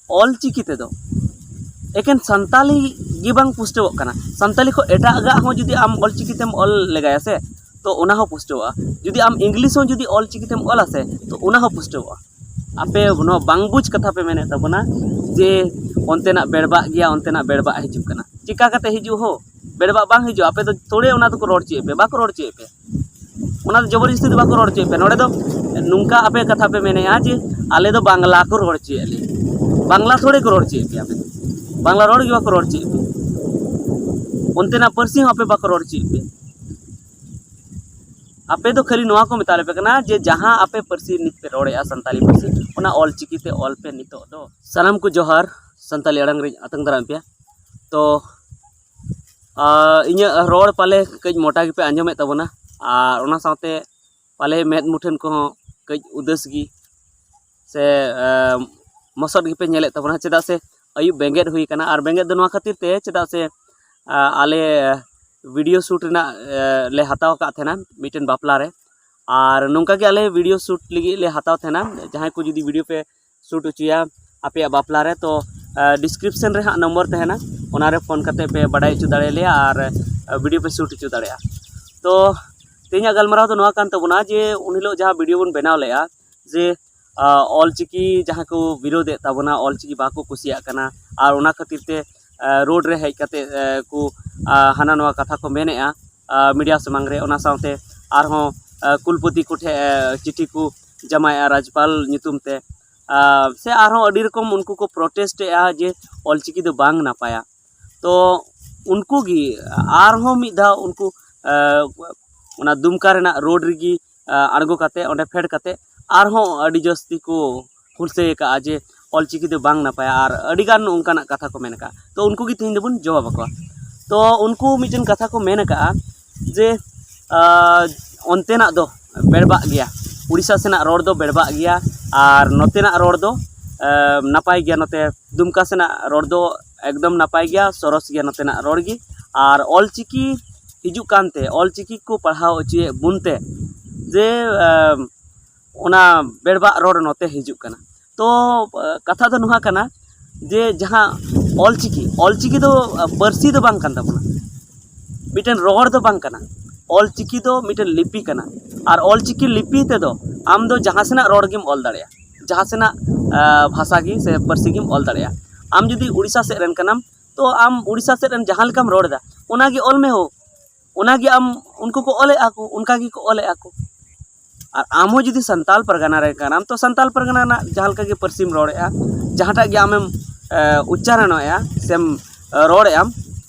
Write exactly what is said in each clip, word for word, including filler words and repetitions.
ᱚᱞ ᱪᱤᱠᱤ ᱛᱮᱫᱚ ᱮᱠᱮᱱ ᱥᱟᱱᱛᱟᱞᱤ ᱜᱮ ᱵᱟᱝ ᱯᱩᱥᱴᱟᱹᱣᱚᱜ ᱠᱟᱱᱟ, ᱥᱟᱱᱛᱟᱞᱤ ᱠᱷᱚᱱ ᱮᱴᱟᱜᱟᱜ ᱦᱚᱸ ᱡᱩᱫᱤ ᱟᱢ ᱚᱞ ᱪᱤᱠᱤ ᱛᱮᱢ ᱚᱞ ᱞᱮᱜᱟᱭᱟ ᱥᱮ, ᱛᱚ ᱚᱱᱟ ᱦᱚᱸ ᱯᱩᱥᱴᱟᱹᱣᱚᱜᱼᱟ᱾ ᱡᱩᱫᱤ ᱟᱢ ᱤᱝᱞᱤᱥ ᱦᱚᱸ ᱡᱩᱫᱤ ᱚᱞ ᱪᱤᱠᱤ ᱛᱮᱢ ᱚᱞᱟ ᱥᱮ, ᱛᱚ ᱚᱱᱟ ᱦᱚᱸ ᱯᱩᱥᱴᱟᱹᱣᱚᱜᱼᱟ᱾ ᱟᱯᱮ ᱱᱚᱣᱟ ᱵᱟᱝ ᱵᱩᱡᱽ ᱠᱟᱛᱷᱟ ᱯᱮ ᱢᱮᱱᱮᱫ ᱛᱟᱵᱚᱱᱟ ᱡᱮ ᱚᱱᱛᱮᱱᱟᱜ ᱵᱮᱲᱵᱟᱜ ᱜᱮᱭᱟ, ᱚᱱᱛᱮᱱᱟᱜ ᱵᱮᱲᱵᱟᱜ ᱦᱤᱡᱩᱜ ᱠᱟᱱᱟ᱾ ᱪᱮᱠᱟ ᱠᱟᱛᱮ ᱦᱤᱡᱩᱜ ᱦᱳ? ᱵᱮᱲᱵᱟᱜ ᱵᱟᱝ ᱦᱤᱡᱩᱜᱼᱟ᱾ ᱟᱯᱮ ᱫᱚ ᱛᱷᱚᱲᱮ ᱚᱱᱟ ᱫᱚᱠᱚ ᱨᱚᱲ ᱦᱚᱪᱚᱭᱮᱫ ᱯᱮ, ᱵᱟᱠᱚ ᱨᱚᱲ ᱦᱚᱪᱚᱭᱮᱫ ᱯᱮ᱾ ᱚᱱᱟ ᱫᱚ ᱡᱚᱵᱚᱨᱡᱚᱥᱛᱤ ᱫᱚ ᱵᱟᱠᱚ ᱨᱚᱲ ᱦᱚᱪᱚᱭᱮᱫ ᱯᱮ᱾ ᱱᱚᱰᱮ ᱫᱚ ᱱᱚᱝᱠᱟ ᱟᱯᱮ ᱠᱟᱛᱷᱟ ᱯᱮ ᱢᱮᱱᱮᱫᱼᱟ ᱡᱮ ᱟᱞᱮ ᱫᱚ ᱵᱟᱝᱞᱟ ᱠᱚ ᱨᱚᱲ ᱦᱚᱪᱚᱭᱮᱫ ᱞᱮᱭᱟ, ᱵᱟᱝᱞᱟ ᱛᱷᱚᱲᱮ ᱠᱚ ᱨᱚᱲ ᱦᱚᱪᱚᱭᱮᱫ ᱯᱮᱭᱟ᱾ ᱟᱯᱮ ᱫᱚ ᱵᱟᱝᱞᱟ ᱨᱚᱲ ᱜᱮ ᱵᱟᱠᱚ ᱨᱚᱲ ᱦᱚᱪᱚᱭᱮᱫ ᱯᱮ, ᱚᱱᱛᱮᱱᱟᱜ ᱯᱟᱹᱨᱥᱤ ᱦᱚᱸ ᱟᱯᱮ ᱵᱟᱠᱚ ᱨᱚᱲ ᱦᱚᱪᱚᱭᱮᱫ ᱯᱮ᱾ ᱟᱯᱮ ᱫᱚ ᱠᱷᱟᱹᱞᱤ ᱱᱚᱣᱟ ᱠᱚ ᱢᱮᱛᱟ ᱞᱮᱯᱮ ᱠᱟᱱᱟ ᱡᱮ ᱡᱟᱦᱟᱸ ᱟᱯᱮ ᱯᱟᱹᱨᱥᱤ ᱱᱤᱛ ᱯᱮ ᱨᱚᱲᱮᱫᱼᱟ, ᱥᱟᱱᱛᱟᱞᱤ ᱯᱟᱹᱨᱥᱤ, ᱚᱱᱟ ᱚᱞ ᱪᱤᱠᱤ ᱛᱮ ᱚᱞ ᱯᱮ ᱱᱤᱛᱚᱜ ᱫᱚ᱾ ᱥᱟᱱᱟᱢ ᱠᱚ ᱡᱚᱦᱟᱨ, ᱥᱟᱱᱛᱟᱞᱤ ᱟᱲᱟᱝ ᱨᱤᱧ ᱟᱛᱟᱝ ᱫᱟᱨᱟᱢ ᱯᱮᱭᱟ᱾ ᱛᱚ ᱟᱨ ᱤᱧᱟᱹᱜ ᱨᱚᱲ ᱯᱟᱞᱮ ᱠᱟᱹᱡ ᱢᱚᱴᱟ ᱜᱮᱯᱮ ᱟᱸᱡᱚᱢᱮᱫ ᱛᱟᱵᱚᱱᱟ, ᱟᱨ ᱚᱱᱟ ᱥᱟᱶᱛᱮ ᱯᱟᱞᱮ ᱢᱮᱫ ᱢᱩᱴᱷᱟᱹᱱ ᱠᱚᱦᱚᱸ ᱠᱟᱹᱡ ᱩᱫᱟᱹᱥ ᱜᱮ ᱥᱮ ᱟᱸ, ᱢᱚᱥᱚᱫ ᱜᱮᱯᱮ ᱧᱮᱞᱮᱫ ᱛᱟᱵᱚᱱᱟ, ᱪᱮᱫᱟᱜ ᱥᱮ ᱟᱹᱭᱩᱵ ᱵᱮᱸᱜᱮᱫ ᱦᱩᱭ ᱟᱠᱟᱱᱟ᱾ ᱟᱨ ᱵᱮᱸᱜᱮᱫ ᱫᱚ ᱱᱚᱣᱟ ᱠᱷᱟᱹᱛᱤᱨ ᱛᱮ, ᱪᱮᱫᱟᱜ ᱥᱮ ᱟᱸ, ᱟᱞᱮ ᱵᱷᱤᱰᱤᱭᱳ ᱥᱩᱴ ᱨᱮᱱᱟᱜ ᱟᱸ, ᱞᱮ ᱦᱟᱛᱟᱣ ᱟᱠᱟᱫ ᱛᱟᱦᱮᱱᱟ ᱢᱤᱫᱴᱮᱱ ᱵᱟᱯᱞᱟ ᱨᱮ, ᱟᱨ ᱱᱚᱝᱠᱟ ᱜᱮ ᱟᱞᱮ ᱵᱷᱤᱰᱤᱭᱳ ᱥᱩᱴ ᱞᱟᱹᱜᱤᱫ ᱞᱮ ᱦᱟᱛᱟᱣ ᱛᱟᱦᱮᱱᱟ᱾ ᱡᱟᱦᱟᱸᱭ ᱠᱚ ᱡᱩᱫᱤ ᱵᱷᱤᱰᱤᱭᱳ ᱯᱮ ᱥᱩᱴ ᱦᱚᱪᱚᱭᱟ ᱟᱯᱮᱭᱟᱜ ᱵᱟᱯᱞᱟ ᱨᱮ, ᱛᱚ ᱰᱤᱥᱠᱨᱤᱯᱥᱚᱱ ᱨᱮ ᱦᱟᱸᱜ ᱱᱚᱢᱵᱚᱨ ᱛᱟᱦᱮᱱᱟ, ᱚᱱᱟ ᱨᱮ ᱯᱷᱳᱱ ᱠᱟᱛᱮ ᱯᱮ ᱵᱟᱰᱟᱭ ᱦᱚᱪᱚ ᱫᱟᱲᱮᱭᱟᱞᱮᱭᱟ ᱟᱨ ᱵᱷᱤᱰᱤᱭᱳ ᱯᱮ ᱥᱩᱴ ᱦᱚᱪᱚ ᱫᱟᱲᱮᱭᱟᱜᱼᱟ᱾ ᱛᱚ ᱛᱮᱦᱮᱧᱟᱜ ᱜᱟᱞᱢᱟᱨᱟᱣ ᱫᱚ ᱱᱚᱣᱟ ᱠᱟᱱ ᱛᱟᱵᱚᱱᱟ ᱡᱮ ᱩᱱ ᱦᱤᱞᱳᱜ ᱡᱟᱦᱟᱸ ᱵᱷᱤᱰᱤᱭᱳ ᱵᱚᱱ ᱵᱮᱱᱟᱣ ᱞᱮᱫᱼᱟ, ᱡᱮ ᱟᱸ, ᱚᱞᱪᱤᱠᱤ ᱡᱟᱦᱟᱸ ᱠᱚ ᱵᱤᱨᱳᱫᱮᱫ ᱛᱟᱵᱚᱱᱟ, ᱚᱞᱪᱤᱠᱤ ᱵᱟᱠᱚ ᱠᱩᱥᱤᱭᱟᱜ ᱠᱟᱱᱟ, ᱟᱨ ᱚᱱᱟ ᱠᱷᱟᱹᱛᱤᱨ ᱛᱮ ᱟᱸ, ᱨᱳᱰ ᱨᱮ ᱦᱮᱡ ᱠᱟᱛᱮ ᱟᱸ, ᱠᱚ ᱟᱸ, ᱦᱟᱱᱟ ᱱᱚᱣᱟ ᱠᱟᱛᱷᱟ ᱠᱚ ᱢᱮᱱᱮᱫᱼᱟ ᱟᱸ, ᱢᱤᱰᱤᱭᱟ ᱥᱟᱢᱟᱝ ᱨᱮ᱾ ᱚᱱᱟ ᱥᱟᱶᱛᱮ ᱟᱨᱦᱚᱸ ᱟᱸ, ᱠᱩᱞᱯᱚᱛᱤ ᱠᱚᱴᱷᱮᱱ ᱟᱸ, ᱪᱤᱴᱷᱤ ᱠᱚ ᱡᱟᱢᱟᱭᱮᱫᱼᱟ ᱨᱟᱡᱽᱯᱟᱞ ᱧᱩᱛᱩᱢ ᱛᱮ, ᱟᱸ, ᱥᱮ ᱟᱨᱦᱚᱸ ᱟᱹᱰᱤ ᱨᱚᱠᱚᱢ ᱩᱱᱠᱩ ᱠᱚ ᱯᱨᱚᱴᱮᱥᱴ ᱮᱫᱼᱟ ᱡᱮ ᱚᱞᱪᱤᱠᱤ ᱫᱚ ᱵᱟᱝ ᱱᱟᱯᱟᱭᱟ᱾ ᱛᱚ ᱩᱱᱠᱩ ᱜᱮ ᱟᱨᱦᱚᱸ ᱢᱤᱫ ᱫᱷᱟᱣ ᱩᱱᱠᱩ ᱟᱸ, ᱚᱱᱟ ᱫᱩᱢᱠᱟ ᱨᱮᱱᱟᱜ ᱨᱳᱰ ᱨᱮᱜᱮ ᱟᱸ, ᱟᱬᱜᱚ ᱠᱟᱛᱮ, ᱚᱸᱰᱮ ᱯᱷᱮᱰ ᱠᱟᱛᱮ ᱟᱨᱦᱚᱸ ᱟᱹᱰᱤ ᱡᱟᱹᱥᱛᱤ ᱠᱚ ᱦᱩᱞᱥᱟᱹᱭ ᱟᱠᱟᱫᱼᱟ ᱡᱮ ᱚᱞᱪᱤᱠᱤ ᱫᱚ ᱵᱟᱝ ᱱᱟᱯᱟᱭᱟ ᱟᱨ ᱟᱹᱰᱤᱜᱟᱱ ᱚᱱᱠᱟᱱᱟᱜ ᱠᱟᱛᱷᱟ ᱠᱚ ᱢᱮᱱ ᱟᱠᱟᱫᱼᱟ᱾ ᱛᱚ ᱩᱱᱠᱩ ᱜᱮ ᱛᱮᱦᱮᱧ ᱫᱚᱵᱚᱱ ᱡᱚᱵᱟᱵ ᱟᱠᱚᱣᱟ᱾ ᱛᱚ ᱩᱱᱠᱩ ᱢᱤᱫᱴᱮᱱ ᱠᱟᱛᱷᱟ ᱠᱚ ᱢᱮᱱ ᱟᱠᱟᱫᱼᱟ ᱡᱮ ᱟᱸ, ᱚᱱᱛᱮᱱᱟᱜ ᱫᱚ ᱵᱮᱲᱵᱟᱜ ᱜᱮᱭᱟ, ᱩᱲᱤᱥᱥᱟ ᱥᱮᱱᱟᱜ ᱨᱚᱲ ᱫᱚ ᱵᱮᱲᱵᱟᱜ ᱜᱮᱭᱟ, ᱟᱨ ᱱᱚᱛᱮᱱᱟᱜ ᱨᱚᱲ ᱫᱚ ᱟᱸ, ᱱᱟᱯᱟᱭ ᱜᱮᱭᱟ᱾ ᱱᱚᱛᱮ ᱫᱩᱢᱠᱟ ᱥᱮᱱᱟᱜ ᱨᱚᱲ ᱫᱚ ᱮᱠᱫᱚᱢ ᱱᱟᱯᱟᱭ ᱜᱮᱭᱟ, ᱥᱚᱨᱚᱥ ᱜᱮᱭᱟ ᱱᱚᱛᱮᱱᱟᱜ ᱨᱚᱲ ᱜᱮ᱾ ᱟᱨ ᱚᱞᱪᱤᱠᱤ ᱦᱤᱡᱩᱜ ᱠᱟᱱᱛᱮ, ᱚᱞᱪᱤᱠᱤ ᱠᱚ ᱯᱟᱲᱦᱟᱣ ᱦᱚᱪᱚᱭᱮᱫ ᱵᱚᱱᱛᱮ ᱡᱮ ᱟᱸ, ᱚᱱᱟ ᱵᱮᱲᱵᱟᱜ ᱨᱚᱲ ᱱᱚᱛᱮ ᱦᱤᱡᱩᱜ ᱠᱟᱱᱟ᱾ ᱛᱚ ᱠᱟᱛᱷᱟ ᱫᱚ ᱱᱚᱣᱟ ᱠᱟᱱᱟ ᱡᱮ ᱡᱟᱦᱟᱸ ᱚᱞᱪᱤᱠᱤ ᱚᱞᱪᱤᱠᱤ ᱫᱚ ᱯᱟᱹᱨᱥᱤ ᱫᱚ ᱵᱟᱝ ᱠᱟᱱ ᱛᱟᱵᱚᱱᱟ, ᱢᱤᱫᱴᱮᱱ ᱨᱚᱲ ᱫᱚ ᱵᱟᱝ ᱠᱟᱱᱟ᱾ ᱚᱞᱪᱤᱠᱤ ᱫᱚ ᱢᱤᱫᱴᱮᱱ ᱞᱤᱯᱤ ᱠᱟᱱᱟ᱾ ᱟᱨ ᱚᱞᱪᱤᱠᱤ ᱞᱤᱯᱤ ᱛᱮᱫᱚ ᱟᱢ ᱫᱚ ᱡᱟᱦᱟᱸ ᱥᱮᱱᱟᱜ ᱨᱚᱲ ᱜᱮᱢ ᱚᱞ ᱫᱟᱲᱮᱭᱟᱜᱼᱟ, ᱡᱟᱦᱟᱸ ᱥᱮᱱᱟᱜ ᱵᱷᱟᱥᱟ ᱜᱮ ᱥᱮ ᱯᱟᱹᱨᱥᱤ ᱜᱮᱢ ᱚᱞ ᱫᱟᱲᱮᱭᱟᱜᱼᱟ᱾ ᱟᱢ ᱡᱩᱫᱤ ᱩᱲᱤᱥᱥᱟ ᱥᱮᱫ ᱨᱮᱱ ᱠᱟᱱᱟᱢ, ᱛᱚ ᱟᱢ ᱩᱲᱤᱥᱥᱟ ᱥᱮᱫ ᱨᱮᱱ ᱡᱟᱦᱟᱸ ᱞᱮᱠᱟᱢ ᱨᱚᱲ ᱮᱫᱟ, ᱚᱱᱟᱜᱮ ᱚᱞ ᱢᱮ ᱦᱳ᱾ ᱚᱱᱟᱜᱮ ᱟᱢ ᱩᱱᱠᱩ ᱠᱚ ᱚᱞᱮᱫᱼᱟ ᱠᱚ, ᱚᱱᱠᱟ ᱜᱮᱠᱚ ᱚᱞᱮᱫᱼᱟ ᱠᱚ᱾ ᱟᱨ ᱟᱢ ᱦᱚᱸ ᱡᱩᱫᱤ ᱥᱟᱱᱛᱟᱞ ᱯᱟᱨᱜᱟᱱᱟ ᱨᱮ ᱠᱟᱱᱟᱢ, ᱛᱚ ᱥᱟᱱᱛᱟᱞ ᱯᱟᱨᱜᱟᱱᱟ ᱨᱮᱱᱟᱜ ᱡᱟᱦᱟᱸ ᱞᱮᱠᱟ ᱜᱮ ᱯᱟᱹᱨᱥᱤᱢ ᱨᱚᱲᱮᱫᱼᱟ, ᱡᱟᱦᱟᱸᱴᱟᱜ ᱜᱮ ᱟᱢᱮᱢ ᱩᱪᱪᱟᱨᱚᱱᱚᱜᱼᱟ ᱥᱮᱢ ᱨᱚᱲᱮᱫᱼᱟᱢ,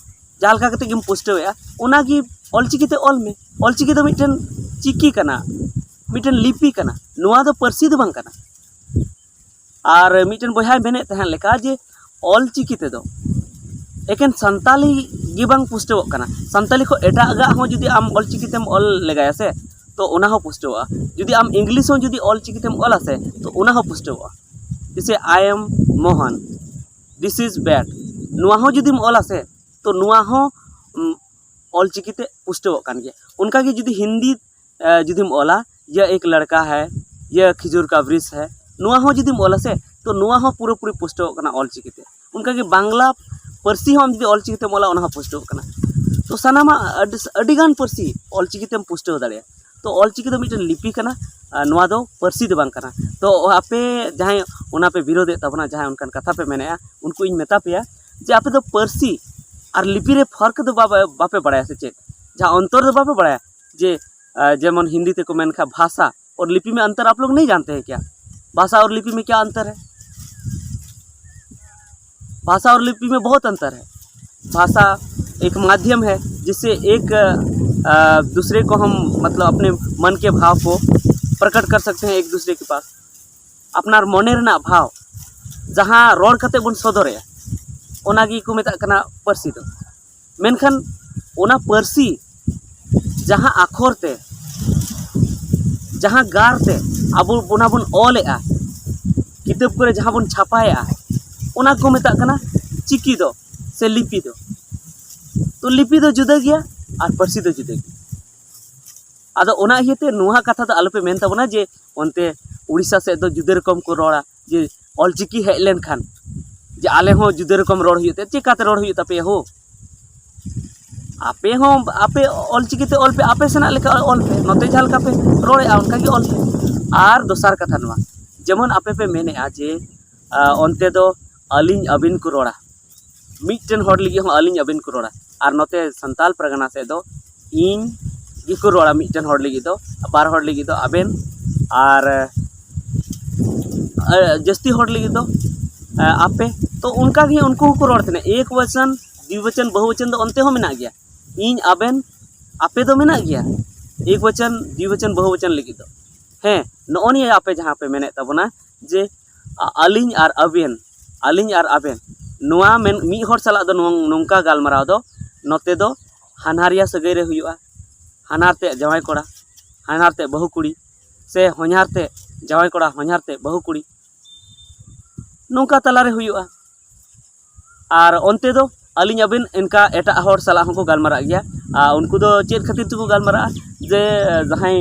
ᱡᱟᱦᱟᱸ ᱞᱮᱠᱟ ᱠᱟᱛᱮ ᱜᱮᱢ ᱯᱩᱥᱴᱟᱹᱣᱮᱫᱼᱟ, ᱚᱱᱟᱜᱮ ᱚᱞᱪᱤᱠᱤ ᱛᱮ ᱚᱞ ᱢᱮ᱾ ᱚᱞᱪᱤᱠᱤ ᱫᱚ ᱢᱤᱫᱴᱮᱱ ᱪᱤᱠᱤ ᱠᱟᱱᱟ, ᱢᱤᱫᱴᱮᱱ ᱞᱤᱯᱤ ᱠᱟᱱᱟ, ᱱᱚᱣᱟ ᱫᱚ ᱯᱟᱹᱨᱥᱤ ᱫᱚ ᱵᱟᱝ ᱠᱟᱱᱟ᱾ ᱟᱨ ᱢᱤᱫᱴᱮᱱ ᱵᱚᱭᱦᱟᱭ ᱢᱮᱱᱮᱫ ᱛᱟᱦᱮᱸᱫ ᱞᱮᱠᱟ ᱡᱮ ᱚᱞᱪᱤᱠᱤ ᱛᱮᱫᱚ ᱮᱠᱮᱱ ᱥᱟᱱᱛᱟᱞᱤ ᱜᱮ ᱵᱟᱝ ᱯᱩᱥᱴᱟᱹᱣᱚᱜ ᱠᱟᱱᱟ, ᱥᱟᱱᱛᱟᱞᱤ ᱠᱷᱚᱱ ᱮᱴᱟᱜᱟᱜ ᱦᱚᱸ ᱡᱩᱫᱤ ᱟᱢ ᱚᱞᱪᱤᱠᱤ ᱛᱮᱢ ᱚᱞ ᱞᱮᱜᱟᱭᱟ ᱥᱮ, ᱛᱚ ᱚᱱᱟ ᱦᱚᱸ ᱯᱩᱥᱴᱟᱹᱣᱚᱜᱼᱟ᱾ ᱡᱩᱫᱤ ᱟᱢ ᱤᱝᱞᱤᱥ ᱦᱚᱸ ᱡᱩᱫᱤ ᱚᱞᱪᱤᱠᱤ ᱛᱮᱢ ᱚᱞᱟ ᱥᱮ, ᱛᱚ ᱚᱱᱟ ᱦᱚᱸ ᱯᱩᱥᱴᱟᱹᱣᱚᱜᱼᱟ᱾ ᱡᱮᱭᱥᱮ, "I am Mohan, this is bat", ᱱᱚᱣᱟ ᱦᱚᱸ ᱡᱩᱫᱤᱢ ᱚᱞᱟ ᱥᱮ, ᱛᱚ ᱱᱚᱣᱟ ᱦᱚᱸ ᱚᱞᱪᱤᱠᱤ ᱛᱮ ᱯᱩᱥᱴᱟᱹᱣᱚᱜ ᱠᱟᱱ ᱜᱮᱭᱟ᱾ ᱚᱱᱠᱟᱜᱮ ᱡᱩᱫᱤ ᱦᱤᱱᱫᱤ ᱡᱩᱫᱤᱢ ᱚᱞᱟ, "ᱭᱮ ᱮᱠ ᱞᱟᱲᱠᱟ ᱦᱮ, ᱭᱮ ᱠᱷᱤᱡᱩᱨ ᱠᱟ ᱵᱨᱤᱥ ᱦᱮ", ᱱᱚᱣᱟ ᱦᱚᱸ ᱡᱩᱫᱤᱢ ᱚᱞᱟ ᱥᱮ, ᱛᱚ ᱱᱚᱣᱟ ᱦᱚᱸ ᱯᱩᱨᱟᱹᱯᱩᱨᱤ ᱯᱩᱥᱴᱟᱹᱣᱚᱜ ᱠᱟᱱᱟ ᱚᱞᱪᱤᱠᱤ ᱛᱮ᱾ ᱚᱱᱠᱟᱜᱮ ᱵᱟᱝᱞᱟ ᱯᱟᱹᱨᱥᱤ ᱦᱚᱸ ᱟᱢ ᱡᱩᱫᱤ ᱚᱞᱪᱤᱠᱤ ᱛᱮᱢ ᱚᱞᱟ, ᱚᱱᱟ ᱦᱚᱸ ᱯᱩᱥᱴᱟᱹᱣᱚᱜ ᱠᱟᱱᱟ᱾ ᱛᱚ ᱥᱟᱱᱟᱢᱟᱜ ᱟᱹᱰᱤ ᱟᱹᱰᱤᱜᱟᱱ ᱯᱟᱹᱨᱥᱤ ᱚᱞᱪᱤᱠᱤ ᱛᱮᱢ ᱯᱩᱥᱴᱟᱹᱣ ᱫᱟᱲᱮᱭᱟᱜᱼᱟ᱾ ᱛᱚ ᱚᱞᱪᱤᱠᱤ ᱫᱚ ᱢᱤᱫᱴᱮᱱ ᱞᱤᱯᱤ ᱠᱟᱱᱟ, ᱟᱨ ᱱᱚᱣᱟ ᱫᱚ ᱯᱟᱹᱨᱥᱤ ᱫᱚ ᱵᱟᱝ ᱠᱟᱱᱟ᱾ ᱛᱚ ᱟᱯᱮ ᱡᱟᱦᱟᱸᱭ ᱚᱱᱟ ᱯᱮ ᱵᱤᱨᱳᱫᱮᱫ ᱛᱟᱵᱚᱱᱟ, ᱡᱟᱦᱟᱸᱭ ᱚᱱᱠᱟᱱ ᱠᱟᱛᱷᱟ ᱯᱮ ᱢᱮᱱᱮᱫᱼᱟ, ᱩᱱᱠᱩ ᱤᱧ ᱢᱮᱛᱟ ᱯᱮᱭᱟ ᱡᱮ ᱟᱯᱮ ᱫᱚ ᱯᱟᱹᱨᱥᱤ ᱟᱨ ᱞᱤᱯᱤ ᱨᱮ ᱯᱷᱚᱨᱠ ᱫᱚ ᱵᱟᱯᱮ ᱵᱟᱯᱮ ᱵᱟᱲᱟᱭᱟ ᱥᱮ ᱪᱮᱫ? ᱡᱟᱦᱟᱸ ᱚᱱᱛᱚᱨ ᱫᱚ ᱵᱟᱯᱮ ᱵᱟᱲᱟᱭᱟ ᱡᱮ ᱡᱮᱢᱚᱱ ᱦᱤᱱᱫᱤ ᱛᱮᱠᱚ ᱢᱮᱱ ᱠᱷᱟᱱ ᱵᱷᱟᱥᱟ ᱚᱨ ᱞᱤᱯᱤ ᱢᱮ ᱚᱱᱛᱚᱨ ᱟᱯ ᱞᱳᱜ ᱱᱟᱦᱤᱸ ᱡᱟᱱᱛᱮ ᱦᱮᱸ ᱠᱭᱟ? ᱵᱷᱟᱥᱟ ᱚᱨ ᱞᱤᱯᱤ ᱢᱮ ᱠᱭᱟ ᱚᱱᱛᱚᱨ ᱦᱮᱸ? ᱵᱷᱟᱥᱟ ᱚᱨ ᱞᱤᱯᱤ ᱢᱮ ᱵᱚᱦᱩᱛ ᱚᱱᱛᱚᱨ ᱦᱮᱸ᱾ ᱵᱷᱟᱥᱟ ᱮᱠ ᱢᱟᱫᱷᱭᱚᱢ ᱦᱮᱸ ᱡᱤᱥᱮ ᱮᱠ ᱫᱩᱥᱨᱮ ᱠᱚ ᱦᱟᱢ ᱢᱚᱛᱞᱚᱵ ᱟᱯᱱᱮ ᱢᱚᱱ ᱠᱮ ᱵᱷᱟᱵᱽ ᱠᱚ ᱯᱨᱚᱠᱚᱴ ᱠᱚᱨ ᱥᱚᱠᱛᱮ ᱦᱮᱸ ᱮᱠ ᱫᱩᱥᱨᱮ ᱠᱮ ᱯᱟᱥ᱾ ᱟᱯᱱᱟᱨ ᱢᱚᱱᱮ ᱨᱮᱱᱟᱜ ᱵᱷᱟᱣ ᱡᱟᱦᱟᱸ ᱨᱚᱲ ᱠᱟᱛᱮ ᱵᱚᱱ ᱥᱚᱫᱚᱨᱮᱜᱼᱟ, ᱚᱱᱟ ᱜᱮᱠᱚ ᱢᱮᱛᱟᱜ ᱠᱟᱱᱟ ᱯᱟᱹᱨᱥᱤ ᱫᱚ᱾ ᱢᱮᱱᱠᱷᱟᱱ ᱚᱱᱟ ᱯᱟᱹᱨᱥᱤ ᱡᱟᱦᱟᱸ ᱟᱠᱷᱚᱨ ᱛᱮ, ᱡᱟᱦᱟᱸ ᱜᱟᱨ ᱛᱮ ᱟᱵᱚ ᱚᱱᱟ ᱵᱚᱱ ᱚᱞᱮᱜᱼᱟ, ᱠᱤᱛᱟᱹᱵ ᱠᱚᱨᱮ ᱡᱟᱦᱟᱸ ᱵᱚᱱ ᱪᱷᱟᱯᱟᱭᱮᱜᱼᱟ, ᱚᱱᱟ ᱠᱚ ᱢᱮᱛᱟᱜ ᱠᱟᱱᱟ ᱪᱤᱠᱤ ᱫᱚ ᱥᱮ ᱞᱤᱯᱤ ᱫᱚ᱾ ᱛᱚ ᱞᱤᱯᱤ ᱫᱚ ᱡᱩᱫᱟᱹ ᱜᱮᱭᱟ ᱟᱨ ᱯᱟᱹᱨᱥᱤ ᱫᱚ ᱡᱩᱫᱟᱹ ᱜᱮᱭᱟ᱾ ᱟᱫᱚ ᱚᱱᱟ ᱤᱭᱟᱹᱛᱮ ᱱᱚᱣᱟ ᱠᱟᱛᱷᱟ ᱫᱚ ᱟᱞᱚᱯᱮ ᱢᱮᱱ ᱛᱟᱵᱚᱱᱟ ᱡᱮ ᱚᱱᱛᱮ ᱩᱲᱤᱥᱥᱟ ᱥᱮᱫ ᱫᱚ ᱡᱩᱫᱟᱹ ᱨᱚᱠᱚᱢ ᱠᱚ ᱨᱚᱲᱟ, ᱡᱮ ᱚᱞᱪᱤᱠᱤ ᱦᱮᱡ ᱞᱮᱱᱠᱷᱟᱱ ᱡᱮ ᱟᱞᱮ ᱦᱚᱸ ᱡᱩᱫᱟᱹ ᱨᱚᱠᱚᱢ ᱨᱚᱲ ᱦᱩᱭᱩᱜ ᱛᱮ, ᱪᱮᱠᱟᱛᱮ ᱨᱚᱲ ᱦᱩᱭᱩᱜ ᱛᱟᱯᱮᱭᱟ ᱦᱳ? ᱟᱯᱮ ᱦᱚᱸ ᱟᱯᱮ ᱚᱞᱪᱤᱠᱤ ᱛᱮ ᱚᱞ ᱯᱮ, ᱟᱯᱮ ᱥᱮᱱᱟᱜ ᱞᱮᱠᱟ ᱚᱞ ᱯᱮ, ᱱᱚᱛᱮ ᱡᱟᱦᱟᱸ ᱞᱮᱠᱟ ᱯᱮ ᱨᱚᱲᱮᱫᱼᱟ ᱚᱱᱠᱟ ᱜᱮ ᱚᱞ ᱯᱮ᱾ ᱟᱨ ᱫᱚᱥᱟᱨ ᱠᱟᱛᱷᱟ ᱱᱚᱣᱟ, ᱡᱮᱢᱚᱱ ᱟᱯᱮ ᱯᱮ ᱢᱮᱱᱮᱫᱼᱟ ᱡᱮ ᱟᱸ, ᱚᱱᱛᱮ ᱫᱚ ᱟᱹᱞᱤᱧ ᱟᱹᱵᱤᱱ ᱠᱚ ᱨᱚᱲᱟ, ᱢᱤᱫᱴᱮᱱ ᱦᱚᱲ ᱞᱟᱹᱜᱤᱫ ᱦᱚᱸ ᱟᱹᱞᱤᱧ ᱟᱹᱵᱤᱱ ᱠᱚ ᱨᱚᱲᱟ, ᱟᱨ ᱱᱚᱛᱮ ᱥᱟᱱᱛᱟᱞ ᱯᱟᱨᱜᱟᱱᱟ ᱥᱮᱫ ᱫᱚ ᱤᱧ ᱜᱮᱠᱚ ᱨᱚᱲᱟ, ᱢᱤᱫᱴᱮᱱ ᱦᱚᱲ ᱞᱟᱹᱜᱤᱫ ᱫᱚ, ᱵᱟᱨ ᱦᱚᱲ ᱞᱟᱹᱜᱤᱫ ᱫᱚ ᱟᱵᱮᱱ, ᱟᱨ ᱟᱨ ᱡᱟᱹᱥᱛᱤ ᱦᱚᱲ ᱞᱟᱹᱜᱤᱫ ᱫᱚ ᱟᱯᱮ᱾ ᱛᱚ ᱚᱱᱠᱟ ᱜᱮ ᱩᱱᱠᱩ ᱦᱚᱸᱠᱚ ᱨᱚᱲ ᱛᱟᱦᱮᱱᱟ, ᱮᱠ ᱵᱚᱪᱚᱱ, ᱫᱤ ᱵᱚᱪᱚᱱ, ᱵᱚᱦᱩ ᱵᱚᱪᱚᱱ ᱫᱚ ᱚᱱᱛᱮ ᱦᱚᱸ ᱢᱮᱱᱟᱜ ᱜᱮᱭᱟ, ᱤᱧ ᱟᱵᱮᱱ ᱟᱯᱮ ᱫᱚ ᱢᱮᱱᱟᱜ ᱜᱮᱭᱟ, ᱮᱠ ᱵᱚᱪᱚᱱ, ᱫᱤ ᱵᱚᱪᱚᱱ, ᱵᱚᱦᱩ ᱵᱚᱪᱚᱱ ᱞᱟᱹᱜᱤᱫ ᱫᱚ᱾ ᱦᱮᱸ, ᱱᱚᱜᱼᱚ ᱱᱤᱭᱟᱹ ᱟᱯᱮ ᱡᱟᱦᱟᱸ ᱯᱮ ᱢᱮᱱᱮᱫ ᱛᱟᱵᱚᱱᱟ ᱡᱮ ᱟ- ᱟᱹᱞᱤᱧ ᱟᱨ ᱟᱵᱮᱱ, ᱟᱹᱞᱤᱧ ᱟᱨ ᱟᱵᱮᱱ, ᱱᱚᱣᱟ ᱢᱮᱱ ᱢᱤᱫ ᱦᱚᱲ ᱥᱟᱞᱟᱜ ᱫᱚ ᱱᱚᱝ- ᱱᱚᱝᱠᱟ ᱜᱟᱞᱢᱟᱨᱟᱣ ᱫᱚ ᱱᱚᱛᱮ ᱫᱚ ᱦᱟᱱᱦᱟᱨᱤᱭᱟ ᱥᱟᱹᱜᱟᱹᱭ ᱨᱮ ᱦᱩᱭᱩᱜᱼᱟ, ᱦᱟᱱᱦᱟᱨ ᱛᱮ ᱡᱟᱶᱟᱭ ᱠᱚᱲᱟ, ᱦᱟᱱᱦᱟᱨ ᱛᱮ ᱵᱟᱹᱦᱩ ᱠᱩᱲᱤ, ᱥᱮ ᱦᱚᱧᱦᱟᱨ ᱛᱮ ᱡᱟᱶᱟᱭ ᱠᱚᱲᱟ, ᱦᱚᱧᱦᱟᱨ ᱛᱮ ᱵᱟᱹᱦᱩ ᱠᱩᱲᱤ, ᱱᱚᱝᱠᱟ ᱛᱟᱞᱟᱨᱮ ᱦᱩᱭᱩᱜᱼᱟ᱾ ᱟᱨ ᱚᱱᱛᱮ ᱫᱚ ᱟᱹᱞᱤᱧ ᱟᱵᱮᱱ ᱤᱱᱠᱟ ᱮᱴᱟᱜ ᱦᱚᱲ ᱥᱟᱞᱟᱜ ᱦᱚᱸᱠᱚ ᱜᱟᱞᱢᱟᱨᱟᱜ ᱜᱮᱭᱟ᱾ ᱟᱨ ᱩᱱᱠᱩ ᱫᱚ ᱪᱮᱫ ᱠᱷᱟᱹᱛᱤᱨ ᱛᱮᱠᱚ ᱜᱟᱞᱢᱟᱨᱟᱜᱼᱟ? ᱡᱮ ᱡᱟᱦᱟᱸᱭ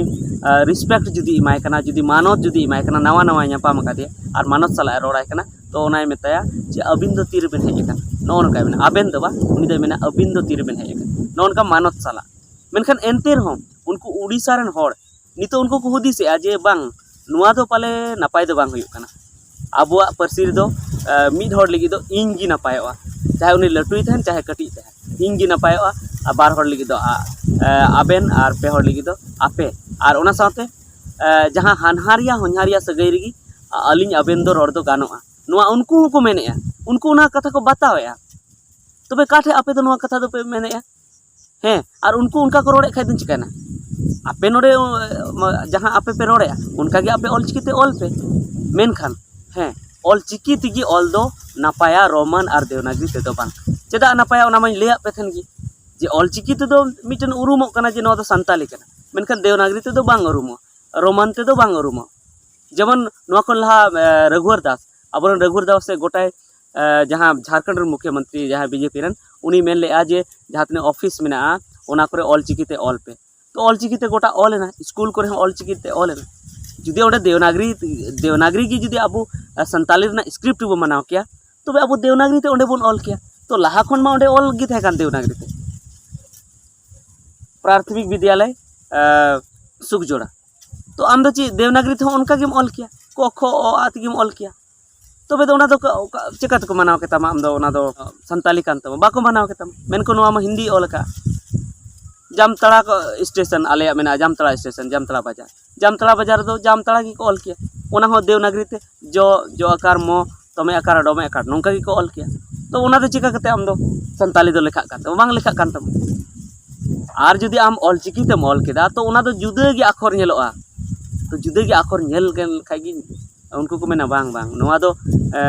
ᱨᱮᱥᱯᱮᱠᱴ ᱡᱩᱫᱤ ᱮᱢᱟᱭ ᱠᱟᱱᱟ, ᱡᱩᱫᱤ ᱢᱟᱱᱚᱛ ᱡᱩᱫᱤ ᱮᱢᱟᱭ ᱠᱟᱱᱟ, ᱱᱟᱣᱟ ᱱᱟᱣᱟᱭ ᱧᱟᱯᱟᱢ ᱟᱠᱟᱫᱮᱭᱟ ᱟᱨ ᱢᱟᱱᱚᱛ ᱥᱟᱞᱟᱜ ᱮ ᱨᱚᱲᱟᱭ ᱠᱟᱱᱟ, ᱛᱚ ᱚᱱᱟᱭ ᱢᱮᱛᱟᱭᱟ ᱡᱮ ᱟᱹᱵᱤᱱ ᱫᱚ ᱛᱤᱨᱮᱵᱮᱱ ᱦᱮᱡ ᱟᱠᱟᱱᱟ, ᱱᱚᱜᱼᱚ ᱱᱚᱝᱠᱟᱭ ᱢᱮᱱᱟ᱾ ᱟᱵᱮᱱ ᱫᱚ ᱵᱟᱝ, ᱩᱱᱤ ᱫᱚᱭ ᱢᱮᱱᱟ ᱟᱹᱵᱤᱱ ᱫᱚ ᱛᱤᱨᱮᱵᱮᱱ ᱦᱮᱡ ᱟᱠᱟᱱᱟ, ᱱᱚᱜᱼᱚ ᱱᱚᱝᱠᱟ ᱢᱟᱱᱚᱛ ᱥᱟᱞᱟᱜ᱾ ᱢᱮᱱᱠᱷᱟᱱ ᱮᱱᱛᱮ ᱨᱮᱦᱚᱸ ᱩᱱᱠᱩ ᱩᱲᱤᱥᱥᱟ ᱨᱮᱱ ᱦᱚᱲ ᱱᱤᱛᱚᱜ ᱩᱱᱠᱩ ᱠᱚ ᱦᱩᱫᱤᱥᱮᱜᱼᱟ ᱡᱮ ᱵᱟᱝ, ᱱᱚᱣᱟ ᱫᱚ ᱯᱟᱞᱮ ᱱᱟᱯᱟᱭ ᱫᱚ ᱵᱟᱝ ᱦᱩᱭᱩᱜ ᱠᱟᱱᱟ᱾ ᱟᱵᱚᱣᱟᱜ ᱯᱟᱹᱨᱥᱤ ᱨᱮᱫᱚ ᱢᱤᱫ ᱦᱚᱲ ᱞᱟᱹᱜᱤᱫ ᱫᱚ ᱤᱧ ᱜᱮ ᱱᱟᱯᱟᱭᱚᱜᱼᱟ, ᱪᱟᱦᱮ ᱩᱱᱤ ᱞᱟᱹᱴᱩᱭ ᱛᱟᱦᱮᱱ ᱪᱟᱦᱮ ᱠᱟᱹᱴᱤᱡ ᱛᱟᱦᱮᱱ, ᱤᱧ ᱜᱮ ᱱᱟᱯᱟᱭᱚᱜᱼᱟ᱾ ᱟᱨ ᱵᱟᱨ ᱦᱚᱲ ᱞᱟᱹᱜᱤᱫ ᱫᱚ ᱟᱵᱮᱱ, ᱟᱨ ᱯᱮ ᱦᱚᱲ ᱞᱟᱹᱜᱤᱫ ᱫᱚ ᱟᱯᱮ᱾ ᱟᱨ ᱚᱱᱟ ᱥᱟᱶᱛᱮ ᱡᱟᱦᱟᱸ ᱦᱟᱱᱦᱟᱨᱤᱭᱟ ᱦᱚᱧᱦᱟᱨᱤᱭᱟ ᱥᱟᱹᱜᱟᱹᱭ ᱨᱮᱜᱮ ᱟᱹᱞᱤᱧ ᱟᱵᱮᱱ ᱫᱚ ᱨᱚᱲ ᱫᱚ ᱜᱟᱱᱚᱜᱼᱟ, ᱱᱚᱣᱟ ᱩᱱᱠᱩ ᱦᱚᱸᱠᱚ ᱢᱮᱱᱮᱫᱼᱟ, ᱩᱱᱠᱩ ᱚᱱᱟ ᱠᱟᱛᱷᱟ ᱠᱚ ᱵᱟᱛᱟᱣᱮᱫᱼᱟ᱾ ᱛᱚᱵᱮ ᱚᱠᱟ ᱴᱷᱮᱡ ᱟᱯᱮ ᱫᱚ ᱱᱚᱣᱟ ᱠᱟᱛᱷᱟ ᱫᱚᱯᱮ ᱢᱮᱱᱮᱫᱼᱟ? ᱦᱮᱸ, ᱟᱨ ᱩᱱᱠᱩ ᱚᱱᱠᱟ ᱠᱚ ᱨᱚᱲᱮᱫ ᱠᱷᱟᱡ ᱫᱚ ᱪᱤᱠᱟᱹᱭᱱᱟ? ᱟᱯᱮ ᱱᱚᱰᱮ ᱡᱟᱦᱟᱸ ᱟᱯᱮ ᱯᱮ ᱨᱚᱲᱮᱫᱼᱟ ᱚᱱᱠᱟ ᱜᱮ ᱟᱯᱮ ᱚᱞᱪᱤᱠᱤ ᱛᱮ ᱚᱞ ᱯᱮ᱾ ᱢᱮᱱᱠᱷᱟᱱ ᱦᱮᱸ, ᱚᱞᱪᱤᱠᱤ ᱛᱮᱜᱮ ᱚᱞ ᱫᱚ ᱱᱟᱯᱟᱭᱟ, ᱨᱳᱢᱟᱱ ᱟᱨ ᱫᱮᱣᱱᱟᱜᱽᱨᱤ ᱛᱮᱫᱚ ᱵᱟᱝ᱾ ᱪᱮᱫᱟᱜ ᱱᱟᱯᱟᱭᱟ ᱚᱱᱟ ᱢᱟᱧ ᱞᱟᱹᱭᱟᱫ ᱯᱮ ᱛᱟᱦᱮᱱ ᱜᱮ, ᱡᱮ ᱚᱞᱪᱤᱠᱤ ᱛᱮᱫᱚ ᱢᱤᱫᱴᱮᱱ ᱩᱨᱩᱢᱚᱜ ᱠᱟᱱᱟ ᱡᱮ ᱱᱚᱣᱟ ᱫᱚ ᱥᱟᱱᱛᱟᱞᱤ ᱠᱟᱱᱟ, ᱢᱮᱱᱠᱷᱟᱱ ᱫᱮᱣᱱᱟᱜᱽᱨᱤ ᱛᱮᱫᱚ ᱵᱟᱝ ᱩᱨᱩᱢᱚᱜᱼᱟ, ᱨᱳᱢᱟᱱ ᱛᱮᱫᱚ ᱵᱟᱝ ᱩᱨᱩᱢᱚᱜᱼᱟ᱾ ᱡᱮᱢᱚᱱ ᱱᱚᱣᱟ ᱠᱷᱚᱱ ᱞᱟᱦᱟ ᱨᱟᱹᱜᱷᱩᱣᱟᱨ ᱫᱟᱥ, ᱟᱵᱚᱨᱮᱱ ᱨᱟᱹᱜᱷᱩᱣᱟᱨ ᱫᱟᱥ ᱥᱮ ᱜᱚᱴᱟᱭ ᱡᱟᱦᱟᱸ ᱡᱷᱟᱲᱠᱷᱚᱸᱰ ᱨᱮᱱ ᱢᱩᱠᱷᱭᱚᱢᱚᱱᱛᱨᱤ ᱡᱟᱦᱟᱸᱭ ᱵᱤᱡᱮᱯᱤ ᱨᱮᱱ, ᱩᱱᱤ ᱢᱮᱱ ᱞᱮᱫᱼᱟ ᱡᱮ ᱡᱟᱦᱟᱸ ᱛᱤᱱᱟᱹᱜ ᱚᱯᱷᱤᱥ ᱢᱮᱱᱟᱜᱼᱟ ᱚᱱᱟ ᱠᱚᱨᱮ ᱚᱞᱪᱤᱠᱤ ᱛᱮ ᱚᱞ ᱯᱮ᱾ ᱛᱚ ᱚᱞᱪᱤᱠᱤ ᱛᱮ ᱜᱚᱴᱟ ᱚᱞ ᱮᱱᱟ, ᱥᱠᱩᱞ ᱠᱚᱨᱮ ᱦᱚᱸ ᱚᱞᱪᱤᱠᱤ ᱛᱮ ᱚᱞ ᱮᱱᱟ᱾ ᱡᱩᱫᱤ ᱚᱸᱰᱮ ᱫᱮᱣᱱᱟᱜᱽᱨᱤ ᱫᱮᱣᱱᱟᱜᱽᱨᱤ ᱜᱮ ᱡᱩᱫᱤ ᱟᱵᱚ ᱥᱟᱱᱛᱟᱞᱤ ᱨᱮᱱᱟᱜ ᱥᱠᱨᱤᱯᱴ ᱵᱚ ᱢᱟᱱᱟᱣ ᱠᱮᱭᱟ, ᱛᱚᱵᱮ ᱟᱵᱚ ᱫᱮᱣᱱᱟᱜᱽᱨᱤ ᱛᱮ ᱚᱸᱰᱮ ᱵᱚᱱ ᱚᱞ ᱠᱮᱭᱟ᱾ ᱛᱚ ᱞᱟᱦᱟ ᱠᱷᱚᱱ ᱢᱟ ᱚᱸᱰᱮ ᱚᱞ ᱜᱮ ᱛᱟᱦᱮᱸ ᱠᱟᱱ ᱫᱮᱣᱱᱟᱜᱽᱨᱤ ᱛᱮ᱾ ᱯᱨᱟᱛᱷᱚᱢᱤᱠ ᱵᱤᱫᱽᱭᱟᱞᱚᱭ ᱥᱩᱠᱡᱳᱲᱟ, ᱛᱚ ᱟᱢ ᱫᱚ ᱪᱮᱫ ᱫᱮᱣᱱᱟᱜᱽᱨᱤ ᱛᱮᱦᱚᱸ ᱚᱱᱠᱟ ᱜᱮᱢ ᱚᱞ ᱠᱮᱭᱟ, ᱠᱚ ᱠᱷᱚ ᱚ ᱟ ᱛᱮᱜᱮᱢ ᱚᱞ ᱠᱮᱭᱟ᱾ ᱛᱚᱵᱮ ᱫᱚ ᱚᱱᱟ ᱫᱚ ᱚᱠᱟ- ᱚᱠᱟ- ᱪᱮᱠᱟ ᱛᱮᱠᱚ ᱢᱟᱱᱟᱣ ᱠᱮᱛᱟᱢᱟ ᱟᱢ ᱫᱚ ᱚᱱᱟ ᱫᱚ ᱥᱟᱱᱛᱟᱞᱤ ᱠᱟᱱ ᱛᱟᱢᱟ? ᱵᱟᱠᱚ ᱢᱟᱱᱟᱣ ᱠᱮᱛᱟᱢᱟ, ᱢᱮᱱᱠᱚ ᱱᱚᱣᱟ ᱢᱟ ᱦᱤᱱᱫᱤ ᱚᱞ ᱟᱠᱟᱫᱼᱟ᱾ ᱡᱟᱢᱛᱟᱲᱟ ᱥᱴᱮᱥᱚᱱ ᱟᱞᱮᱭᱟᱜ ᱢᱮᱱᱟᱜᱼᱟ, ᱡᱟᱢᱛᱟᱲᱟ ᱥᱴᱮᱥᱚᱱ, ᱡᱟᱢᱛᱟᱲᱟ ᱵᱟᱡᱟᱨ᱾ ᱡᱟᱢᱛᱟᱲᱟ ᱵᱟᱡᱟᱨ ᱨᱮᱫᱚ ᱡᱟᱢᱛᱟᱲᱟ ᱜᱮᱠᱚ ᱚᱞ ᱠᱮᱭᱟ, ᱚᱱᱟ ᱦᱚᱸ ᱫᱮᱣᱱᱟᱜᱽᱨᱤ ᱛᱮ, ᱡᱚ ᱡᱚ ᱟᱠᱟᱨ ᱢᱚ, ᱛᱚᱢᱮ ᱟᱠᱟᱨ ᱰᱚᱢᱮ ᱟᱠᱟᱨ, ᱱᱚᱝᱠᱟ ᱜᱮᱠᱚ ᱚᱞ ᱠᱮᱭᱟ᱾ ᱛᱚ ᱚᱱᱟ ᱫᱚ ᱪᱮᱠᱟ ᱠᱟᱛᱮ ᱟᱢ ᱫᱚ ᱥᱟᱱᱛᱟᱞᱤ ᱫᱚ ᱞᱮᱠᱷᱟᱜ ᱠᱟᱱ ᱛᱟᱢᱟ? ᱵᱟᱝ ᱞᱮᱠᱷᱟᱜ ᱠᱟᱱ ᱛᱟᱢᱟ᱾ ᱟᱨ ᱡᱩᱫᱤ ᱟᱢ ᱚᱞ ᱪᱤᱠᱤ ᱛᱮᱢ ᱚᱞ ᱠᱮᱫᱟ, ᱛᱚ ᱚᱱᱟ ᱫᱚ ᱡᱩᱫᱟᱹ ᱜᱮ ᱟᱠᱷᱚᱨ ᱧᱮᱞᱚᱜᱼᱟ᱾ ᱛᱚ ᱡᱩᱫᱟᱹ ᱜᱮ ᱟᱠᱷᱚᱨ ᱧᱮᱞ ᱞᱮᱱ ᱠᱷᱟᱡ ᱜᱮ ᱩᱱᱠᱩ ᱠᱚ ᱢᱮᱱᱟ, "ᱵᱟᱝ, ᱵᱟᱝ, ᱱᱚᱣᱟ ᱫᱚ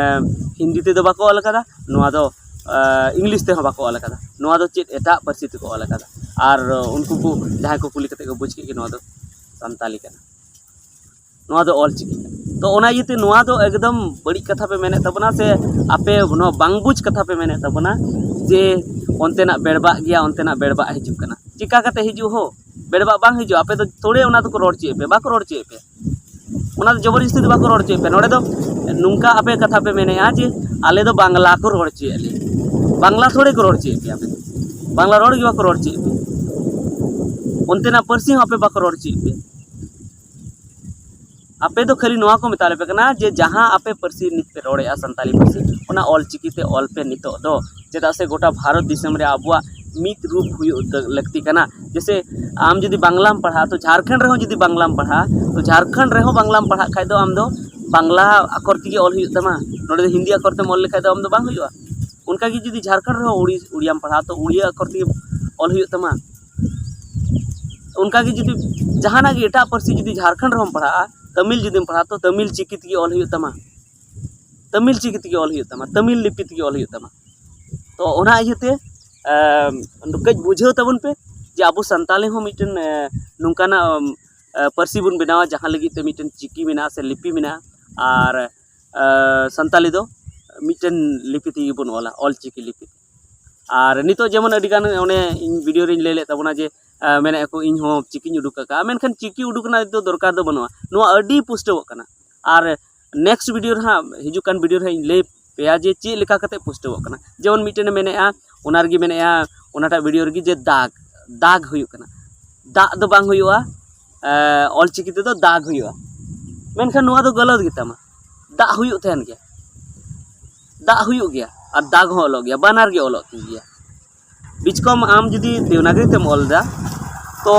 ᱦᱤᱱᱫᱤ ᱛᱮᱫᱚ ᱵᱟᱠᱚ ᱚᱞ ᱟᱠᱟᱫᱟ, ᱱᱚᱣᱟ ᱫᱚ ᱤᱝᱞᱤᱥ ᱛᱮᱦᱚᱸ ᱵᱟᱠᱚ ᱚᱞ ᱟᱠᱟᱫᱟ, ᱱᱚᱣᱟ ᱫᱚ ᱪᱮᱫ ᱮᱴᱟᱜ ᱯᱟᱹᱨᱥᱤ ᱛᱮᱠᱚ ᱚᱞ ᱟᱠᱟᱫᱟ?" ᱟᱨ ᱩᱱᱠᱩ ᱠᱚ ᱡᱟᱦᱟᱸᱭ ᱠᱚ ᱠᱩᱞᱤ ᱠᱟᱛᱮ ᱠᱚ ᱵᱩᱡᱽ ᱠᱮᱫ ᱜᱮ ᱱᱚᱣᱟ ᱫᱚ ᱥᱟᱱᱛᱟᱞᱤ ᱠᱟᱱᱟ᱾ ᱱᱚᱣᱟ ᱫᱚ ᱚᱞ ᱪᱤᱠᱤ ᱠᱟᱱᱟ᱾ ᱛᱚ ᱚᱱᱟ ᱤᱭᱟᱹᱛᱮ ᱱᱚᱣᱟ ᱫᱚ ᱮᱠᱫᱚᱢ ᱵᱟᱹᱲᱤᱡ ᱠᱟᱛᱷᱟ ᱯᱮ ᱢᱮᱱᱮᱫ ᱛᱟᱵᱚᱱᱟ, ᱥᱮ ᱟᱯᱮ ᱱᱚᱣᱟ ᱵᱟᱝ ᱵᱩᱡᱽ ᱠᱟᱛᱷᱟ ᱯᱮ ᱢᱮᱱᱮᱫ ᱛᱟᱵᱚᱱᱟ, ᱡᱮ ᱚᱱᱛᱮᱱᱟᱜ ᱵᱮᱲᱵᱟᱜ ᱜᱮᱭᱟ, ᱚᱱᱛᱮᱱᱟᱜ ᱵᱮᱲᱵᱟᱜ ᱦᱤᱡᱩᱜ ᱠᱟᱱᱟ᱾ ᱪᱮᱠᱟ ᱠᱟᱛᱮ ᱦᱤᱡᱩᱜ ᱦᱳ? ᱵᱮᱲᱵᱟᱜ ᱵᱟᱝ ᱦᱤᱡᱩᱜᱼᱟ᱾ ᱟᱯᱮ ᱫᱚ ᱛᱷᱚᱲᱮ ᱚᱱᱟ ᱫᱚᱠᱚ ᱨᱚᱲ ᱦᱚᱪᱚᱭᱮᱫ ᱯᱮ, ᱵᱟᱠᱚ ᱨᱚᱲ ᱦᱚᱪᱚᱭᱮᱫ ᱯᱮ᱾ ᱚᱱᱟ ᱫᱚ ᱡᱚᱵᱚᱨᱡᱚᱥᱛᱤ ᱫᱚ ᱵᱟᱠᱚ ᱨᱚᱲ ᱦᱚᱪᱚᱭᱮᱫ ᱯᱮ᱾ ᱱᱚᱰᱮ ᱫᱚ ᱱᱚᱝᱠᱟ ᱟᱯᱮ ᱠᱟᱛᱷᱟ ᱯᱮ ᱢᱮᱱᱮᱫᱼᱟ ᱡᱮ ᱟᱞᱮ ᱫᱚ ᱵᱟᱝᱞᱟ ᱠᱚ ᱨᱚᱲ ᱦᱚᱪᱚᱭᱮᱫ ᱞᱮᱭᱟ᱾ ᱵᱟᱝᱞᱟ ᱛᱷᱚᱲᱮ ᱠᱚ ᱨᱚᱲ ᱦᱚᱪᱚᱭᱮᱫ ᱯᱮᱭᱟ ᱟᱯᱮ ᱫᱚ᱾ ᱵᱟᱝᱞᱟ ᱨᱚᱲ ᱜᱮ ᱵᱟᱠᱚ ᱨᱚᱲ ᱦᱚᱪᱚᱭᱮᱫ ᱯᱮ᱾ ᱚᱱᱛᱮᱱᱟᱜ ᱯᱟᱹᱨᱥᱤ ᱦᱚᱸ ᱟᱯᱮ ᱵᱟᱠᱚ ᱨᱚᱲ ᱦᱚᱪᱚᱭᱮᱫ ᱯᱮ᱾ ᱟᱯᱮ ᱫᱚ ᱠᱷᱟᱹᱞᱤ ᱱᱚᱣᱟ ᱠᱚ ᱢᱮᱛᱟ ᱞᱮᱯᱮ ᱠᱟᱱᱟ ᱡᱮ ᱡᱟᱦᱟᱸ ᱟᱯᱮ ᱯᱟᱹᱨᱥᱤ ᱱᱤᱛ ᱯᱮ ᱨᱚᱲᱮᱫᱼᱟ, ᱥᱟᱱᱛᱟᱲᱤ ᱯᱟᱹᱨᱥᱤ, ᱚᱱᱟ ᱚᱞ ᱪᱤᱠᱤ ᱛᱮ ᱚᱞ ᱯᱮ ᱱᱤᱛᱚᱜ ᱫᱚ᱾ ᱪᱮᱫᱟᱜ ᱥᱮ ᱜᱚᱴᱟ ᱵᱷᱟᱨᱚᱛ ᱫᱤᱥᱚᱢ ᱨᱮ ᱟᱵᱚᱣᱟᱜ ᱢᱤᱫ ᱨᱩᱯ ᱦᱩᱭᱩᱜ ᱫᱚ ᱞᱟᱹᱠᱛᱤ ᱠᱟᱱᱟ᱾ ᱡᱮᱭᱥᱮ ᱟᱢ ᱡᱩᱫᱤ ᱵᱟᱝᱞᱟᱢ ᱯᱟᱲᱦᱟᱜᱼᱟ, ᱛᱚ ᱡᱷᱟᱲᱠᱷᱚᱸᱰ ᱨᱮᱦᱚᱸ ᱡᱩᱫᱤ ᱵᱟᱝᱞᱟᱢ ᱯᱟᱲᱦᱟᱜᱼᱟ, ᱛᱚ ᱡᱷᱟᱲᱠᱷᱚᱸᱰ ᱨᱮᱦᱚᱸ ᱵᱟᱝᱞᱟᱢ ᱯᱟᱲᱦᱟᱜ ᱠᱷᱟᱡ ᱫᱚ ᱟᱢ ᱫᱚ ᱵᱟᱝᱞᱟ ᱟᱠᱷᱚᱨ ᱛᱮᱜᱮ ᱚᱞ ᱦᱩᱭᱩᱜ ᱛᱟᱢᱟ᱾ ᱱᱚᱰᱮ ᱫᱚ ᱦᱤᱱᱫᱤ ᱟᱠᱷᱚᱨ ᱛᱮᱢ ᱚᱞ ᱞᱮᱠᱷᱟᱡ ᱫᱚ ᱟᱢ ᱫᱚ ᱵᱟᱝ ᱦᱩᱭᱩᱜᱼᱟ᱾ ᱚᱱᱠᱟᱜᱮ ᱡᱩᱫᱤ ᱡᱷᱟᱲᱠᱷᱚᱸᱰ ᱨᱮᱦᱚᱸ ᱩᱲᱤ- ᱩᱲᱤᱭᱟᱢ ᱯᱟᱲᱦᱟᱜᱼᱟ, ᱛᱚ ᱩᱲᱤᱭᱟ ᱟᱠᱷᱚᱨ ᱛᱮᱜᱮ ᱚᱞ ᱦᱩᱭᱩᱜ ᱛᱟᱢᱟ᱾ ᱚᱱᱠᱟᱜᱮ ᱡᱩᱫᱤ ᱡᱟᱦᱟᱱᱟᱜ ᱜᱮ ᱮᱴᱟᱜ ᱯᱟᱹᱨᱥᱤ ᱡᱩᱫᱤ ᱡᱷᱟᱲᱠᱷᱚᱸᱰ ᱨᱮᱦᱚᱸᱢ ᱯᱟᱲᱦᱟᱜᱼᱟ, ᱛᱟᱹᱢᱤᱞ ᱡᱩᱫᱤᱢ ᱯᱟᱲᱦᱟᱜᱼᱟ, ᱛᱚ ᱛᱟᱹᱢᱤᱞ ᱪᱤᱠᱤ ᱛᱮᱜᱮ ᱚᱞ ᱦᱩᱭᱩᱜ ᱛᱟᱢᱟ᱾ ᱛᱟᱹᱢᱤᱞ ᱪᱤᱠᱤ ᱛᱮᱜᱮ ᱚᱞ ᱦᱩᱭᱩᱜ ᱛᱟᱢᱟ, ᱛᱟᱹᱢᱤᱞ ᱞᱤᱯᱤ ᱛᱮᱜᱮ ᱚᱞ ᱦᱩᱭᱩᱜ ᱛᱟᱢᱟ᱾ ᱛᱚ ᱚᱱᱟ ᱤᱭᱟᱹᱛᱮ ᱮᱢ, ᱠᱟᱹᱡ ᱵᱩᱡᱷᱟᱹᱣ ᱛᱟᱵᱚᱱ ᱯᱮ ᱡᱮ ᱟᱵᱚ ᱥᱟᱱᱛᱟᱞᱤ ᱦᱚᱸ ᱢᱤᱫᱴᱮᱱ ᱮ, ᱱᱚᱝᱠᱟᱱᱟᱜ ᱮᱢ, ᱮ, ᱯᱟᱹᱨᱥᱤ ᱵᱚᱱ ᱵᱮᱱᱟᱣᱟ ᱡᱟᱦᱟᱸ ᱞᱟᱹᱜᱤᱫ ᱛᱮ ᱢᱤᱫᱴᱮᱱ ᱪᱤᱠᱤ ᱢᱮᱱᱟᱜᱼᱟ ᱥᱮ ᱞᱤᱯᱤ ᱢᱮᱱᱟᱜᱼᱟ᱾ ᱟᱨ ᱮ, ᱥᱟᱱᱛᱟᱞᱤ ᱫᱚ ᱢᱤᱫᱴᱮᱱ ᱞᱤᱯᱤ ᱛᱮᱜᱮ ᱵᱚᱱ ᱚᱞᱟ, ᱚᱞ ᱪᱤᱠᱤ ᱞᱤᱯᱤ ᱛᱮ᱾ ᱟᱨ ᱱᱤᱛᱚᱜ ᱡᱮᱢᱚᱱ ᱟᱹᱰᱤ ᱜᱟᱱ ᱚᱱᱮ ᱤᱧ ᱵᱷᱤᱰᱤᱭᱳ ᱨᱤᱧ ᱞᱟᱹᱭ ᱞᱮᱫ ᱛᱟᱵᱚᱱᱟ ᱡᱮ ᱢᱮᱱᱮᱫ ᱟᱠᱚ ᱤᱧ ᱦᱚᱸ ᱪᱤᱠᱤᱧ ᱩᱰᱩᱠ ᱟᱠᱟᱫᱼᱟ, ᱢᱮᱱᱠᱷᱟᱱ ᱪᱤᱠᱤ ᱩᱰᱩᱠ ᱨᱮᱱᱟᱜ ᱫᱚ ᱫᱚᱨᱠᱟᱨ ᱫᱚ ᱵᱟᱹᱱᱩᱜᱼᱟ᱾ ᱱᱚᱣᱟ ᱟᱹᱰᱤ ᱯᱩᱥᱴᱟᱹᱣᱚᱜ ᱠᱟᱱᱟ᱾ ᱟᱨ ᱱᱮᱠᱥᱴ ᱵᱷᱤᱰᱤᱭᱳ ᱨᱮ ᱦᱟᱸᱜ, ᱦᱤᱡᱩᱜ ᱠᱟᱱ ᱵᱷᱤᱰᱤᱭᱳ ᱨᱮ ᱦᱟᱸᱜ ᱤᱧ ᱞᱟᱹᱭ ᱯᱮᱭᱟ ᱡᱮ ᱪᱮᱫ ᱞᱮᱠᱟ ᱠᱟᱛᱮ ᱯᱩᱥᱴᱟᱹᱣᱚᱜ ᱠᱟᱱᱟ᱾ ᱡᱮᱢᱚᱱ ᱢᱤᱫᱴᱮᱱᱮ ᱢᱮᱱᱮᱫᱼᱟ, ᱚᱱᱟ ᱨᱮᱜᱮ ᱢᱮᱱᱮᱫᱼᱟ ᱚᱱᱟᱴᱟᱜ ᱵᱷᱤᱰᱤᱭᱳ ᱨᱮᱜᱮ ᱡᱮ ᱫᱟᱜᱽ, ᱫᱟᱜᱽ ᱦᱩᱭᱩᱜ ᱠᱟᱱᱟ᱾ ᱫᱟᱜ ᱫᱚ ᱵᱟᱝ ᱦᱩᱭᱩᱜᱼᱟ, ᱚᱞ ᱪᱤᱠᱤ ᱛᱮᱫᱚ ᱫᱟᱜᱽ ᱦᱩᱭᱩᱜᱼᱟ᱾ ᱢᱮᱱᱠᱷᱟᱱ ᱱᱚᱣᱟ ᱫᱚ ᱜᱟᱞᱟᱛ ᱜᱮᱛᱟᱢᱟ᱾ ᱫᱟᱜ ᱦᱩᱭᱩᱜ ᱛᱟᱦᱮᱱ ᱜᱮᱭᱟ, ᱫᱟᱜ ᱦᱩᱭᱩᱜ ᱜᱮᱭᱟ ᱟᱨ ᱫᱟᱜᱽ ᱦᱚᱸ ᱚᱞᱚᱜ ᱜᱮᱭᱟ, ᱵᱟᱱᱟᱨ ᱜᱮ ᱚᱞᱚᱜ ᱜᱮᱭᱟ᱾ ᱵᱤᱪᱠᱚᱢ ᱟᱢ ᱡᱩᱫᱤ ᱫᱮᱵᱽᱱᱟᱜᱚᱨᱤ ᱛᱮᱢ ᱚᱞ ᱮᱫᱟ, ᱛᱚ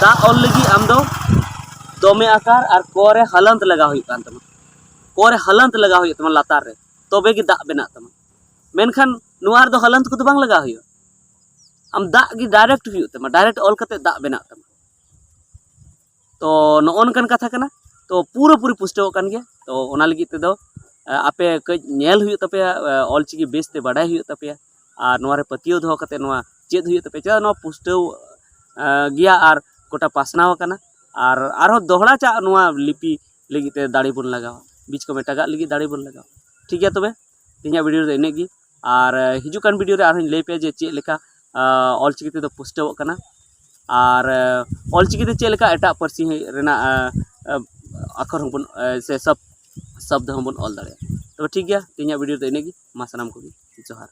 ᱫᱟᱜ ᱚᱞ ᱞᱟᱹᱜᱤᱫ ᱟᱢ ᱫᱚ ᱫᱚᱢᱮ ᱟᱠᱟᱨ ᱟᱨ ᱠᱚ ᱨᱮ ᱦᱟᱞᱟᱱᱛ ᱞᱟᱜᱟᱣ ᱦᱩᱭᱩᱜ ᱠᱟᱱ ᱛᱟᱢᱟ᱾ ᱠᱚ ᱨᱮ ᱦᱟᱞᱟᱱᱛ ᱞᱟᱜᱟᱣ ᱦᱩᱭᱩᱜ ᱛᱟᱢᱟ ᱞᱟᱛᱟᱨ ᱨᱮ, ᱛᱚᱵᱮ ᱜᱮ ᱫᱟᱜ ᱵᱮᱱᱟᱜ ᱛᱟᱢᱟ᱾ ᱢᱮᱱᱠᱷᱟᱱ ᱱᱚᱣᱟ ᱨᱮᱫᱚ ᱦᱟᱞᱟᱱᱛ ᱠᱚᱫᱚ ᱵᱟᱝ ᱞᱟᱜᱟᱣ ᱦᱩᱭᱩᱜᱼᱟ᱾ ᱟᱢ ᱫᱟᱜ ᱜᱮ ᱰᱟᱭᱨᱮᱠᱴ ᱦᱩᱭᱩᱜ ᱛᱟᱢᱟ, ᱰᱟᱭᱨᱮᱠᱴ ᱚᱞ ᱠᱟᱛᱮ ᱫᱟᱜ ᱵᱮᱱᱟᱜ ᱛᱟᱢᱟ᱾ ᱛᱚ ᱱᱚᱜᱼᱚ ᱱᱚᱝᱠᱟᱱ ᱠᱟᱛᱷᱟ ᱠᱟᱱᱟ᱾ ᱛᱚ ᱯᱩᱨᱟᱹᱯᱩᱨᱤ ᱯᱩᱥᱴᱟᱹᱣᱚᱜ ᱠᱟᱱ ᱜᱮᱭᱟ᱾ ᱛᱚ ᱚᱱᱟ ᱞᱟᱹᱜᱤᱫ ᱛᱮᱫᱚ ᱟᱯᱮ ᱠᱟᱹᱡ ᱧᱮᱞ ᱦᱩᱭᱩᱜ ᱛᱟᱯᱮᱭᱟ, ᱚᱞᱪᱤᱠᱤ ᱵᱮᱥᱛᱮ ᱵᱟᱰᱟᱭ ᱦᱩᱭᱩᱜ ᱛᱟᱯᱮᱭᱟ᱾ ᱟᱨ ᱱᱚᱣᱟ ᱨᱮ ᱯᱟᱹᱛᱭᱟᱹᱣ ᱫᱚᱦᱚ ᱠᱟᱛᱮ ᱱᱚᱣᱟ ᱪᱮᱫ ᱦᱩᱭᱩᱜ ᱛᱟᱯᱮᱭᱟ᱾ ᱪᱮᱫᱟᱜ ᱱᱚᱣᱟ ᱯᱩᱥᱴᱟᱹᱣ ᱜᱮᱭᱟ ᱟᱨ ᱜᱚᱴᱟ ᱯᱟᱥᱱᱟᱣ ᱟᱠᱟᱱᱟ᱾ ᱟᱨ ᱟᱨᱦᱚᱸ ᱫᱚᱦᱲᱟ ᱪᱟᱜ ᱱᱚᱣᱟ ᱞᱤᱯᱤ ᱞᱟᱹᱜᱤᱫ ᱛᱮ ᱫᱟᱲᱮ ᱵᱚᱱ ᱞᱟᱜᱟᱣᱟ, ᱵᱤᱪᱠᱚᱢ ᱮᱴᱟᱜᱟᱜ ᱞᱟᱹᱜᱤᱫ ᱫᱟᱲᱮ ᱵᱚᱱ ᱞᱟᱜᱟᱣᱟ᱾ ᱴᱷᱤᱠ ᱜᱮᱭᱟ, ᱛᱚᱵᱮ ᱛᱮᱦᱮᱧᱟᱜ ᱵᱷᱤᱰᱤᱭᱳ ᱨᱮᱫᱚ ᱤᱱᱟᱹᱜ ᱜᱮ᱾ ᱟᱨ ᱦᱤᱡᱩᱜ ᱠᱟᱱ ᱵᱷᱤᱰᱤᱭᱳ ᱨᱮ ᱟᱨᱦᱚᱸᱧ ᱞᱟᱹᱭ ᱯᱮᱭᱟ ᱡᱮ ᱪᱮᱫ ᱞᱮᱠᱟ ᱚᱞᱪᱤᱠᱤ ᱛᱮᱫᱚ ᱯᱩᱥᱴᱟᱹᱣᱚᱜ ᱠᱟᱱᱟ ᱟᱨ ᱚᱞᱪᱤᱠᱤ ᱛᱮ ᱪᱮᱫ ᱞᱮᱠᱟ ᱮᱴᱟᱜ ᱯᱟᱹᱨᱥᱤ ᱨᱮᱱᱟᱜ ᱟᱠᱷᱚᱨ ᱦᱚᱸᱵᱚᱱ ᱥᱮ ᱥᱚᱵ ᱥᱚᱵᱫᱚ ᱦᱚᱸᱵᱚᱱ ᱚᱞ ᱫᱟᱲᱮᱭᱟᱜᱼᱟ᱾ ᱛᱚᱵᱮ ᱴᱷᱤᱠ ᱜᱮᱭᱟ, ᱛᱮᱦᱮᱧᱟᱜ ᱵᱷᱤᱰᱤᱭᱳ ᱨᱮᱫᱚ ᱤᱱᱟᱹᱜ ᱜᱮ᱾ ᱢᱟ ᱥᱟᱱᱟᱢ ᱠᱚᱜᱮ ᱡᱚᱦᱟᱨ᱾